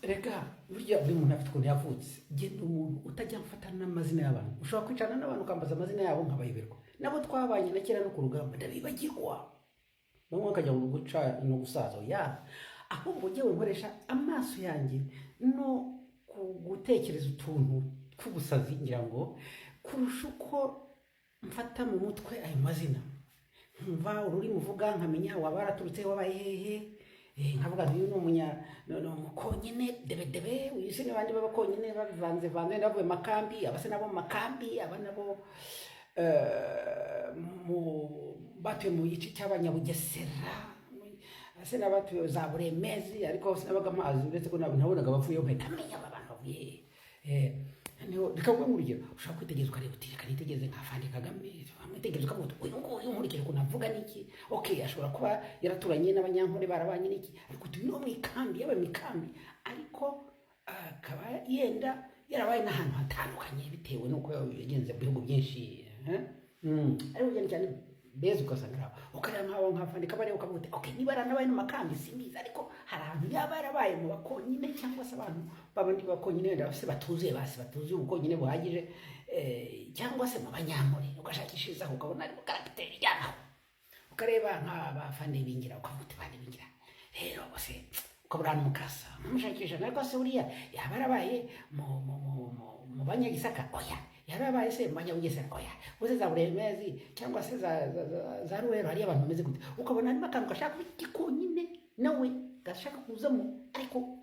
Reka, burya buri muntu afite ukuntu yavutse. Genda, umuntu utajya mfata n'amazina y'abantu, ushobora kwicarana n'abantu ukambaza amazina yabo nkabayoberwa. Nabo twabanye na kera no ku rugamba ndabibagirwa. Bamwe bakajya ngo guca no gusaza ya, ahubwo njyewe nkoresha amaso yanjye no gutekereza utuntu tw'ubusazi, ngira ngo kurusha uko mfata mu mutwe ayo mazina. Nkumva ururimi uvuga, nkamenya waba waraturutse, wabaye hehe. Nkavuga nti uyu ni umunya, ni umukonyine debedebe, uyu se n'abandi b'abakonyine babivanze vanze, bavuye mu makambi, aba se nabo mu makambi, aba nabo mu batuye mu gice cy'Abanyabugesera, ese n'abatuye za Buremezi, ariko sinabaga amazi, uretse ko nabonaga bavuyeyo nkahita menya aba bantu bavuye hehe. Reka nguhe nk'urugero. Ushobora kwitegereza ukareba uti reka nitegereze nka Afande Kagame. Wamwitegereza ukavuga uti uyu nguyu nkurikije ukuntu avuga n'iki, okay, ashobora kuba yaraturanye n'Abanyankore, barabanye n'iki, ariko uyu ni wo mu ikambi, yabaye mu ikambi, ariko akaba yenda yarabaye n'ahantu hatandukanye bitewe n'uko yagenze mu bihugu byinshi, eh? Ariko cyane cyane beza ugasanga ari aho. Ukareba nk'aho nka Afande Kabarebe, ukavuga uti okay, niba yaranabaye no mu makambi simbizi, ariko hari ahantu yaba yarabaye mu bakonyine, cyangwa se abantu babandi bakonyine wenda se batuzuye, basi batuzuye ubukonyine buhagije, cyangwa se mu Banyankore, ugashakishirizaho ukabona harimo caractère yaho. Ukareba nk'abafande Bingira, ukavuga uti bande Bingira rero bose, ukabura ahantu mukasa nkamushakisha, ariko se buriya yaba yarabaye mu Banyagisaka? Oya. Yaba yarabaye se mu Banyabugesera? Oya. Uze za Buremezi cyangwa se za Ruhero, hariyo abantu bameze gute? Ukabona harimo akantu gashaka kuba igikonyine nawe gashaka kuzamo, ariko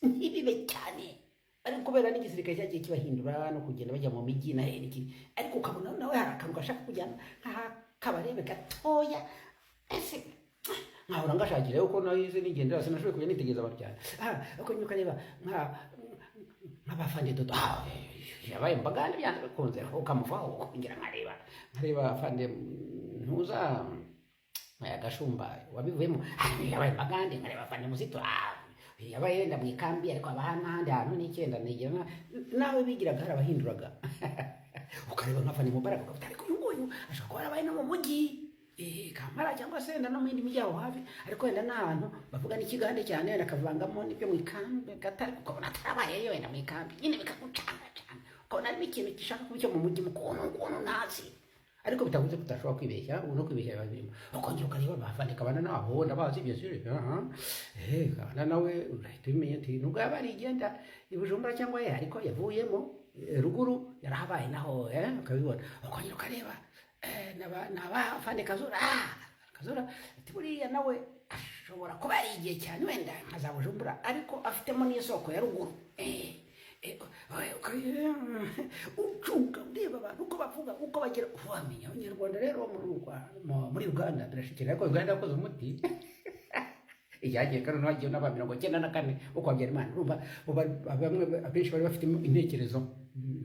ntibibe cyane, ariko kubera n'igisirikare cyagiye kibahindura no kugenda bajya mu mijyi na n'iki, ariko ukabona nawe hari akantu gashaka kujyana nk'aha Kabarebe gatoya. Ese nkahora ngashakira uko nahize nigendera, sinashoboye kujya nitegereza abantu cyane. Ariko nyuma ukareba nk'abafande Dodo, yabaye mu Bagande byanze bikunze, ukamuvaho ukongera nkareba afande ntuza aya Gashumba wabivuyemo, yabaye mu Bagande, nkareba afande Muzito, yabaye yenda mu ikambi, ariko aba n'ahandi hantu n'icyenda nigira nawe bigiraga hari abahinduraga. Ukareba nka afande Mubaraka, ukavuga ariko uyu nguyu ashobora kuba yarabaye no mu mujyi, Kampala cyangwa se wenda no mu yindi mijyi aho hafi, ariko wenda n'ahantu bavuga n'ikigande cyane, wenda akavangamo n'ibyo mu ikambi gato, ariko ukabona atarabayeyo wenda mu ikambi nyine, bikagucanga cyane, ukabona harimo ikintu gishaka kuba icyo mu mujyi mu kuntu ntazi, ariko bitavuze ko utashobora kwibeshya. Ubu no kwibeshya biba birimo. Ukongera ukareba bafande Kabana, naho ndabazi bien sûr. Aha, Kabana nawe urahita ubimenya uti nubwo yaba yarigenda i Bujumbura cyangwa ye, ariko yavuyemo ruguru yarahabaye naho, ukabibona. Ukongera ukareba naba afande Kazura, Kazura ati buriya nawe ashobora kuba yarigiye cyane wenda nka za Bujumbura, ariko afitemo n'isoko ya ruguru. Ucunga ureba abantu uko bavuga, uko bagira, wamenya Abanyarwanda rero muri Uganda birashikira. Ariko Uganda yakoze umuti ijyagiye kandi hagiye n'aba 94 uko Habyarimana, urumva bo bamwe abenshi bari bafite intekerezo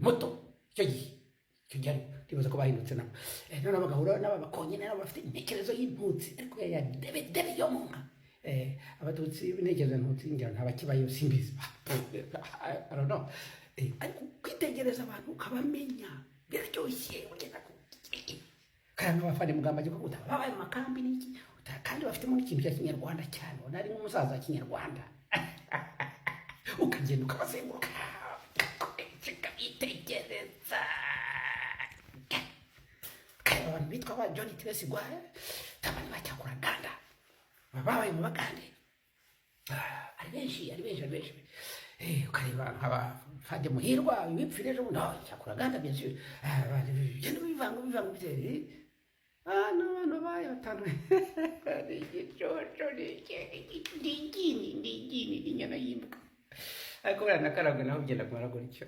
muto icyo gihe, ariko ndibaza ko bahindutse nabo. Noneho bagahura n'aba bakonyine nabo bafite intekerezo y'intutsi, ariko ya debe debe yo mu nka. Abatutsi b'intekerezo ntutsi ngira ntabakibayo, simbizi, I don't know. Ariko kwitegereza abantu ukabamenya biraryoshye. Ugenda ku kandi n'abafande Mugamba agiye kuvuga babaye mu makambi n'iki, kandi bafitemo n'ikintu cya kinyarwanda cyane, ubona ari nk'umusaza wa kinyarwanda. Ukagenda ukabazenguruka, ukabitegereza, ukareba abantu bitwa ba John Twesigwa, abantu ba Cyakuraganda babaye mu Bagande. Ari benshi, ari benshi, ari benshi. Ukareba nk'aba Fande Muhirwa wipfira ejo bundi, oh, Cyakuraganda bien sûr. Bigenda bivanga bivanga biteye. N'abantu babaye batanu ni igicucu, ni igini, ni igini, ni inyana y'imbwa, ariko buriya nakarabwe naho bigenda kumera gutyo.